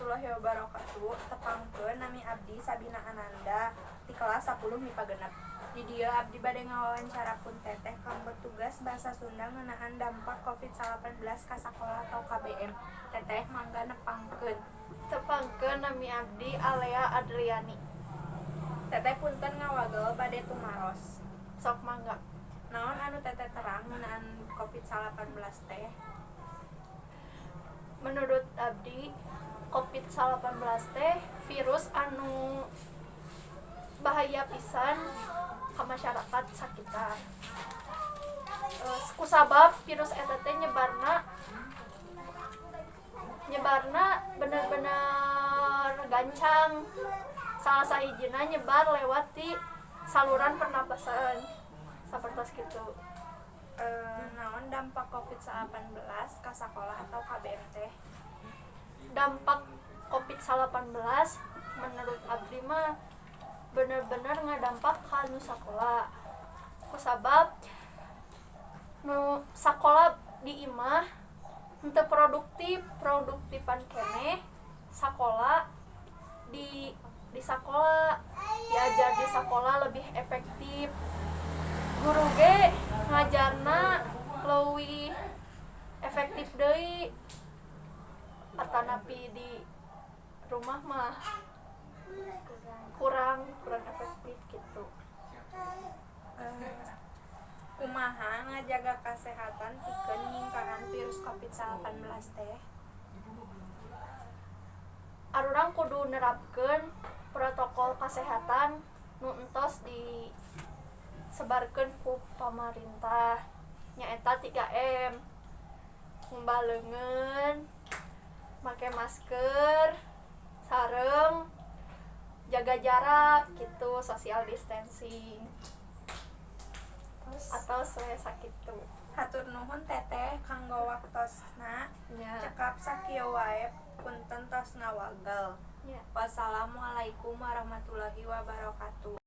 Warahmatullahi wabarakatuh. Tepangkeun, nami abdi Sabina Ananda ti kelas 10 MIPA 6. Di dieu abdi bade ngawawancara pun teteh kanggo tugas bahasa Sunda ngeunaan dampak Covid-19 ka sakola atau KBM. Teteh, mangga nepangkeun. Tepangkeun, nami abdi Alea Adriani. Teteh, punten ngawagel, bade tumaros. Sok mangga. Naon anu teteh terang ngeunaan Covid-19 teh? Menurut abdi, Covid-19 teh virus anu bahaya pisan ka masyarakat sakitar. Kusabab virus eta teh nyebarna nyebarna bener-bener gancang. Salah sahijina nyebar lewat di saluran pernapasan, sapertos gitu. Naon dampak Covid-19 ka sakola atau KBM teh? Dampak Covid-19 menurut abdi mah bener-bener ngadampak ka nu sakola, kusabab nu sakola di imah henteu produktif produktifan keneh sakola di sakola, diajar di sakola lebih efektif, guru ge ngajarna leuwih efektif deui, atanapi di rumah mah kurang kurang efektif gitu. Kumaha ngajaga kesehatan pikeun nyingkahan virus Covid-19 teh? Arurang kudu nerapkeun protokol kesehatan nu entos disebarkeun ku pamarintah, nyaeta 3M, ngumbah leungeun, make masker, sareng jaga jarak gitu, social distancing. Terus atau saya sakitu. Hatur nuhun, teteh, kanggo waktosna. Nya. Cekap sakieu wae, punten tos ngawagel. Nya. Wassalamualaikum warahmatullahi wabarakatuh.